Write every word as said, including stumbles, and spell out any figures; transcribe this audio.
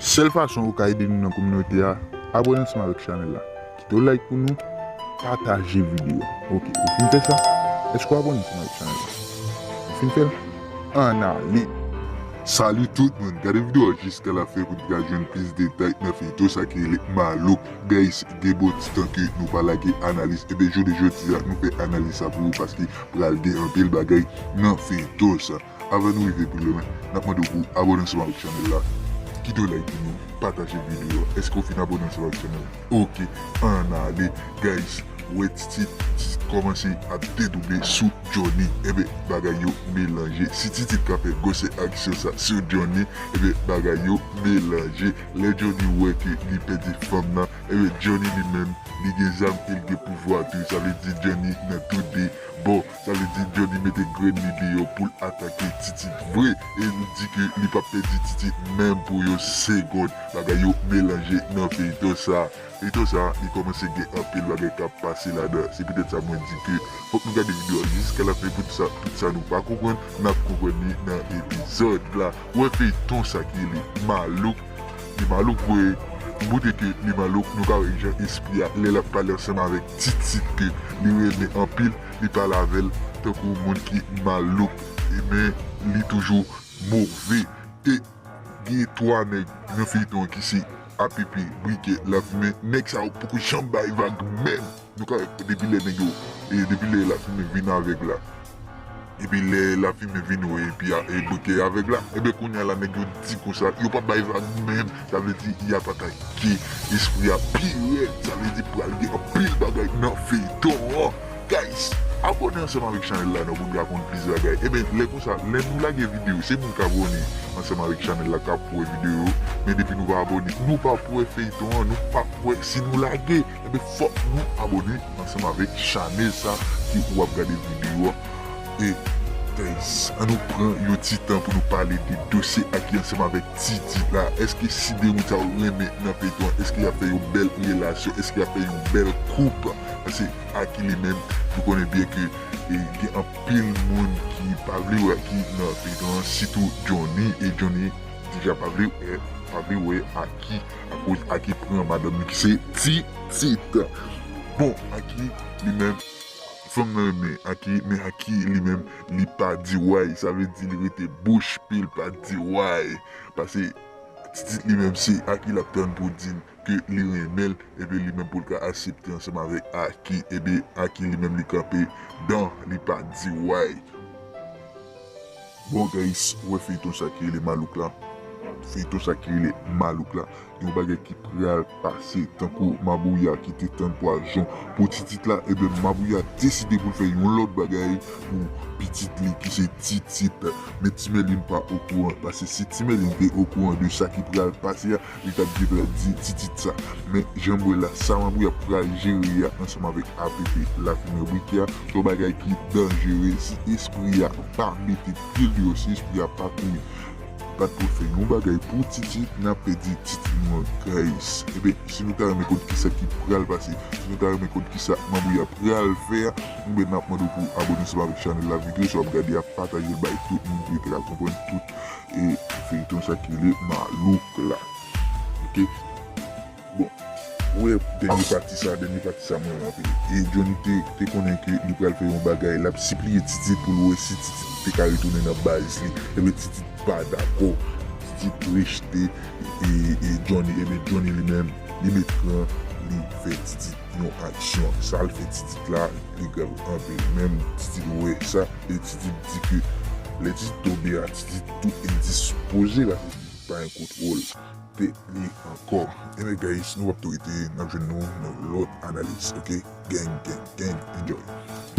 Sèl fason ou ka ede nou nan kominote a, abòne ansanm avèk chanèl la. Kite yon like pou nou, pataje videyo. Ok, ou fin fè sa? Èske w abòne ansanm avèk chanèl la? Ou fin fè l? Ann ale! Salut tout moun, gade videyo a jiska lafen pou n ka jwenn plis detay nan feyton sa ki rele Malouk. Guys, gen bon ti tan ke nou pa lage analiz. Ebyen, jounen jodi a, nou fè analiz sa pou ou paske pral gen anpil bagay nan feyton sa. Avan nou rive pi lwen, n ap mande w pou abòne ansanm avèk chanèl la. Kite yon like pou nou, pataje videyo a. Èske w fin abòne ansanm avèk chanèl la? Ok, ann ale. Guys, wè Titi, Titi kòmanse ap dedouble sou Johnny. Ebyen, bagay yo melanje. Si Titi ka fè gwosè aksyon sa sou Johnny, ebyen, bagay yo melanje. Lè Johnny wè ke li pèdi fanm nan, ebyen, Johnny li menm, li gen zam e l gen pouvwa tou. Sa vle di Johnny nan tou de bò. Sa vle di Johnny mete grenn li deyò pou l atake Titi vre. E li di ke li p ap pèdi Titi menm pou yon segonn. Bagay yo melanje nan feyton sa. Feyton sa, li kòmanse gen anpil bagay k ap pase ladan. Se poutèt sa mwen di ke fòk nou gade videyo a jiska lafen pou sa, tout sa nou pa konprann, n ap konprann li nan epizòd la. Ou wè feyton sa ki rele Malouk. Li malouk vre. Pou montre ke li malouk, nou ka wè jan espri a, lè l ap pale ansanm avèk Titi ke li renmen anpil, li pale avè l tankou moun ki malouk. Ebyen, li toujou move. E gen twa nèg nan feyton an ki se A P P, Brikè, Lafimen. Nèg sa yo poko janm bay vag menm. Nou ka wè depi lè nèg yo, e depi lè Lafimen vin avèg la. Epi lè Lafimen vin wè epi a, e Brikè avèg la. Ebyen kounye a la nèg yo di konsa, yo p ap bay vag menm. Sa vle di y ap atake espri a pi rèd. Sa vle di pral gen anpil bagay nan feyton an. Guys, abòne ansanm avèk chanèl la non pou n ka konn plis bagay. Ebyen, lè konsa, lè nou lage videyo, se moun k abòne ansanm avèk chanèl la k ap wè videyo. Men depi nou pa abòne, nou p ap wè feyton an, nou p ap wè si nou lage. Ebyen, fòk nou abòne ansanm avèk chanèl sa ki w ap gade videyo a. E, guys, ann nou pran yon ti tan pou nou pale de dosye Aki ansanm avèk Titi la. Èske si de moun sa yo renmen nan feyton an, èske y ap fè yon bèl relasyon, èske y ap fè yon bèl koup? Paske Aki li menm, nou konnen byen ke, e, gen anpil moun ki pa vle wè Aki nan feyton an, sitou Johnny, e Johnny deja pa vle wè, pa vle wè Aki, akoz Aki pran madanm li ki se Titit. Bon, Aki li menm, fanm nan renmen Aki, men Aki li menm, li pa di way, sa vle di li rete bouch pe, li pa di way. Paske Titit li menm, se Aki l ap tann pou di l ke li renmen l, epi li menm pou l ka aksepte ansanm avèk Aki, epi Aki li menm li kanpe dan, li pa di way. Bon, guys, ou wè feyton sa ki rele Malouk la? Feyton sa ki rele Malouk la, gen yon bagay ki pral pase, tankou Mabouya ki te tann pwazon pou Titit la, ebyen Mabouya deside pou l fè yon lòt bagay pou pitit li ki se Titit. Men Ti Mèlin pa okouran, paske si Ti Mèlin te okouran de sa ki pral pase a, li t ap gentan di Titit sa. Men jan m wè la, sa Mabouya pral jere a ansanm avèk A P P, Lafimen, Brikè a, se yon bagay ki danjere. Si espri a pa mete pye l deyò, si espri a pa kouri, pa t pou fè yon bagay pou Titit, n ap pèdi Titit nou an, guys. Ebyen, si nou ta renmen konn kisa ki pral pase, si nou ta renmen konn kisa Mabouya pral fè a, ebyen n ap mande w pou abòne ansanm avèk chanèl la, videyo sa w ap gade a, pataje l bay tout moun pou yo te ka konprann tout, e, feyton sa ki rele Malouk la. Ok? Bon, ou wè dènye pati sa, dènye pati sa mwen renmen anpil. E Johnny te, te konnen ke li pral fè yon bagay, l ap sipliye Titit pou l wè si Titit te ka retounen nan baz li. Ebyen Titit pa dakò. Titit rejte, e, e Johnny, ebyen Johnny li menm, li met pran, li fè Titit yon aksyon. Sa l fè Titit la, li grav anpil. Menm Titit wè sa, e Titit di ke lè Titit tonbe a, Titit tou endispoze, paske Titit pa gen kontwòl tèt li ankò. Ebyen guys, nou p ap tou rete, n ap jwenn nou nan lòt analiz, ok? Gang, gang, gang, enjoy.